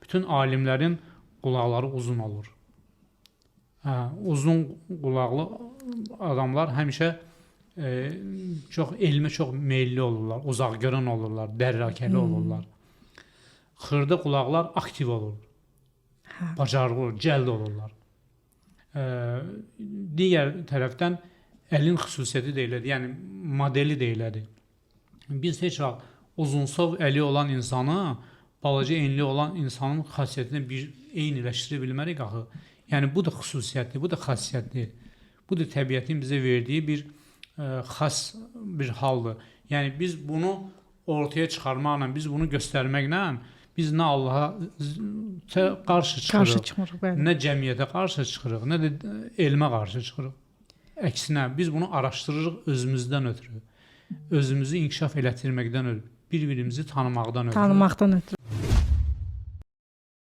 Bütün alimlərin qulaqları uzun olur. Hə, uzun qulaqlı adamlar həmişə çox elmə çox meylli olurlar, uzaqgörən olurlar, dərrakəli olurlar. Xırda qulaqlar aktiv olur. Bacarıqlı olur, cəld olurlar. Digər tərəfdən əlin xüsusiyyəti də elədir, yəni modeli də elədir. Biz heç vaxt uzunsov əli olan insanı balaca enli olan insanın xasiyyətinə bir eyniləşdirə bilmərik axı. Yəni bu da xüsusiyyətdir, bu da xasiyyətdir. Bu da təbiətin bizə verdiyi bir xas bir haldır. Yəni biz bunu ortaya çıxarmaqla, biz bunu göstərməklə biz nə Allaha qarşı çıxırıq, Qarşı çıxmırıq, bəli. nə cəmiyyətə qarşı çıxırıq, nə də elmə qarşı çıxırıq. Əksinə biz bunu araşdırırıq özümüzdən ötürü. Özümüzü inkişaf elətdirməkdən ötürü, bir-birimizi tanımaqdan ötürü. Tanımaqdan ötürü.